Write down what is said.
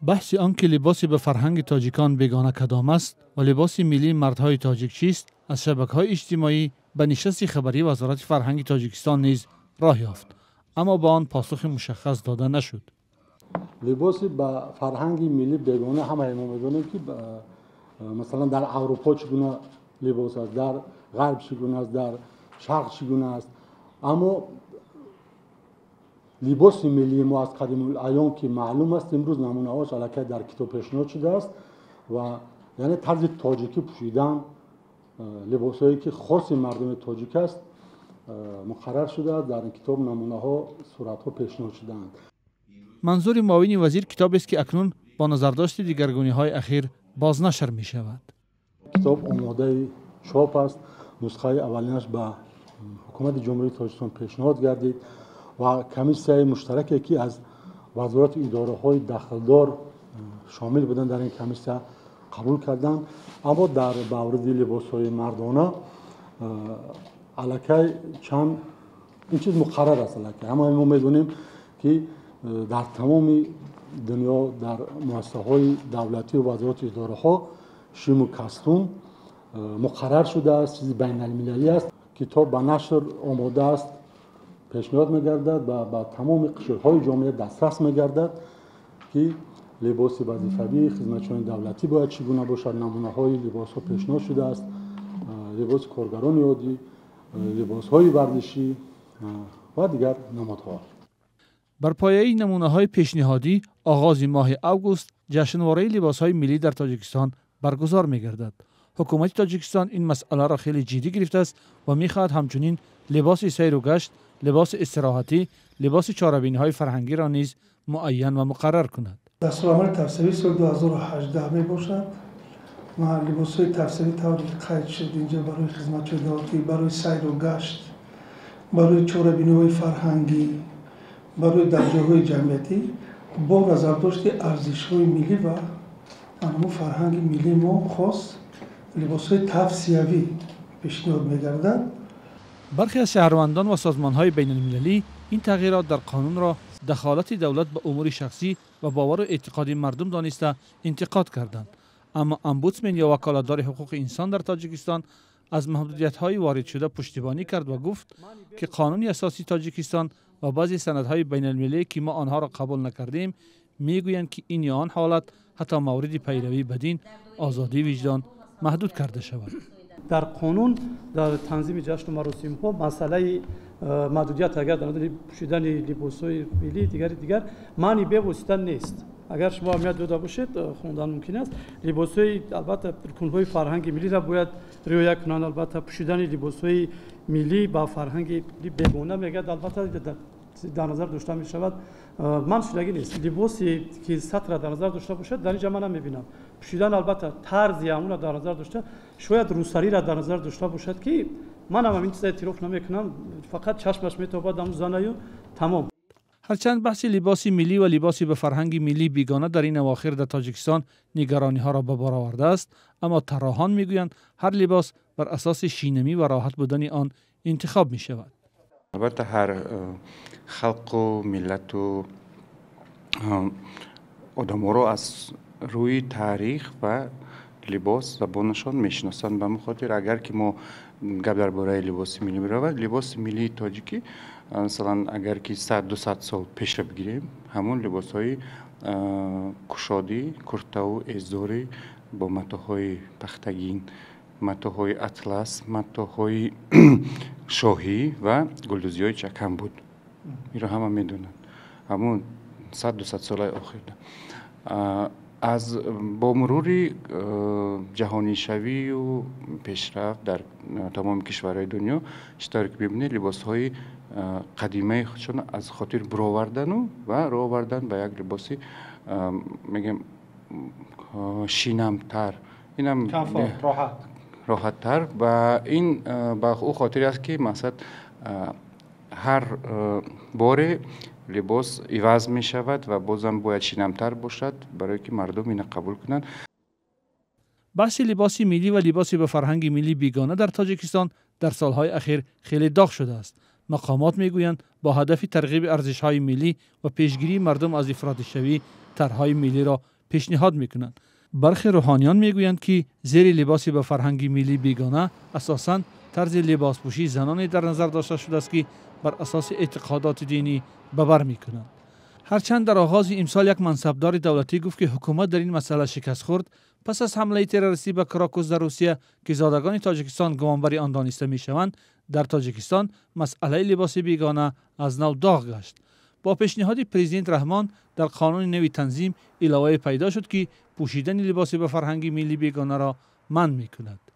Баҳси он ки либоси ба фарҳанги тоҷикон бегона кадом аст ва либоси миллии мардҳои тоҷик чист, аз шабакаҳои иҷтимоӣ ба нишасти хабарии Вазорати фарҳанги Тоҷикистон низ роҳ ёфт, аммо ба он посухи мушаххас дода нашуд. Либоси ба фарҳанги миллӣ бегона, ҳамаи мо медонем, ки масалан дар Аврупо чӣ гуна либос аст, дар Ғарб чӣ гуна аст, дар Шарқ чӣ гуна аст. Аммо либоси миллии мо аз қадимулайём ки маълум аст, имрӯз намунаҳош аллакай дар китоб пешниҳод шудааст ва яъне тарзи тоҷикӣ пӯшидан, либосҳое ки хоси мардуми тоҷик аст, муқаррар шудааст. Дар ин китоб намунаҳо, суратҳо пешниҳод шудаанд. Манзури муовини вазир китобест, ки акнун бо назардошти дигаргуниҳои ахир бознашр мешавад. Китоб омодаи чоп аст. Нусхаи аввалинаш ба Ҳукумати Ҷумҳурии Тоҷикистон пешниҳод гардид ва комиссияи муштараке, ки аз вазорату идораҳои дахлдор шомил буданд, дар ин комиссия қабул карданд. Аммо дар мавриди либосҳои мардона аллакай чанд ин чиз муқаррар аст. Аллакай ҳамаи мо медонем, ки дар тамоми дунё дар муассисаҳои давлатию вазорату идораҳо шиму кастун муқаррар шудааст, чизи байналмилалӣ аст. Китоб ба нашр омода аст, пешниҳод мегардад ва ба тамоми қишрҳои ҷомеа дастрас мегардад, ки либоси вазифавии хизматчиёни давлатӣ бояд чӣ гуна бошад. Намунаҳои либосҳо пешниҳод шудааст, либоси коргарони оддӣ, либосҳои варзишӣ ва дигар намудҳо. Бар пояи намунаҳои пешниҳодӣ, оғози моҳи август ҷашнвораи либосҳои миллӣ дар Тоҷикистон баргузор мегардад. Ҳукумати Тоҷикистон ин масъаларо хеле ҷиддӣ гирифтааст ва мехоҳад ҳамчунин либоси сайру гашт, либоси истироҳатӣ, либоси чорабиниҳои фарҳангиро низ муайян ва муқаррар кунад. Дастурамали тавсиявии соли 2018 мебошад ва либосҳои тавсиявӣ, тавре ки қайд шуд инҷа, барои хизматчиёни давлатӣ, барои сайру гашт, барои чорабиниҳои фарҳангӣ, барои дар ҷойҳои ҷамъиятӣ бо назардошти арзишҳои миллӣ ва ҳамун фарҳанги миллии мо хос либосҳои тавсиявӣ пешниҳод мегардад. Бархе аз шаҳрвандон ва созмонҳои байналмилалӣ ин тағйирот дар қонунро дахолати давлат ба умури шахсӣ ва бовару эътиқоди мардум дониста интиқод карданд. Аммо омбудсмен ё ваколатдори ҳуқуқи инсон дар Тоҷикистон аз маҳдудиятҳои воридшуда пуштибонӣ кард ва гуфт, ки Қонуни асосии Тоҷикистон ва баъзе санадҳои байналмилалие, ки мо онҳоро қабул накардем, мегӯянд, ки ин ё он ҳолат, ҳатто мавриди пайравӣ ба дин, озодии виҷдон маҳдуд карда шавад. Дар қонун, дар танзими ҷашну маросимҳо масъалаи маҳдудият агар дар назари пӯшидани либосҳои миллӣ, дигари дигар маъни бевосита нест. Агар шумо аҳамият дода бошед, хондан мумкин аст. Либосҳои, албатта, рукнҳои фарҳанги миллиро бояд риоя кунанд. Албатта, пӯшидани либосҳои миллӣ ба фарҳанги бегона мегӯяд, албатта, дар назар дошта мешавад, манъ шудагӣ нест. Либосе ки сатра дар назар дошта бошад, дар инҷа ман намебинам. Пӯшидан, албатта, тарзи ҳамонро дар назар дошта, шояд рӯсариро дар назар дошта бошад, ки манам ҳамин чиза эътироф намекунам. Фақат чашмаш метобад ҳамун занаю тамом. Ҳарчанд баҳси либоси миллӣ ва либоси ба фарҳанги миллӣ бегона дар ин авохир дар Тоҷикистон нигарониҳоро ба бор овардааст, аммо тарроҳон мегӯянд, ҳар либос бар асоси шинамӣ ва роҳат будани он интихоб мешавад. Албатта, ҳар халқу миллату одаморо аз рӯи таърих ва либос, забонашон мешиносанд. Ба ҳамин хотир, агар ки мо гап дар бораи либоси миллӣ меравад, либоси миллии тоҷикӣ, масалан, агар ки 100-200 сол пеша бигирем, ҳамон либосҳои кушодӣ, куртаву эзорӣ бо матоъҳои пахтагин, матоъҳои атлас, матоъҳои шоҳӣ ва гулдӯзиҳои чакам буд. Инро ҳама медонанд. Ҳамон 100-200 солаи охир аз бо мурури ҷаҳонишавию пешрафт дар тамоми кишварҳои дунё, чӣ тавре ки мебинед, либосҳои қадимаи худшон аз хотир буровардану ва рӯ овардан ба як либоси, мегӯем, шинамтар, инам роҳаттар. Ва ин ба ӯ хотире аст, ки мақсад ҳар боре либос иваз мешавад ва бозам бояд шинамтар бошад, барое ки мардум ина қабул кунанд. Баҳси либоси миллӣ ва либоси ба фарҳанги миллӣ бегона дар Тоҷикистон дар солҳои ахир хеле доғ шудааст. Мақомот мегӯянд, бо ҳадафи тарғиби арзишҳои миллӣ ва пешгирии мардум аз ифротишавӣ тарҳҳои миллиро пешниҳод мекунанд. Бархе рӯҳониён мегӯянд, ки зери либоси ба фарҳанги миллӣ бегона асосан тарзи либоспӯшии заноне дар назар дошта шудааст, ки бар асоси эътиқодоти динӣ ба бар мекунанд. Ҳарчанд дар оғози имсол як мансабдори давлатӣ гуфт, ки ҳукумат дар ин масъала шикаст хӯрд, пас аз ҳамлаи террористӣ ба Крокус дар Русия, ки зодагони Тоҷикистон гумонбари он дониста мешаванд, дар Тоҷикистон масъалаи либоси бегона аз нав доғ гашт. Бо пешниҳоди президент Раҳмон дар қонуни нави танзим иловае пайдо шуд, ки пӯшидани либоси ба фарҳанги миллӣ бегонаро манъ мекунад.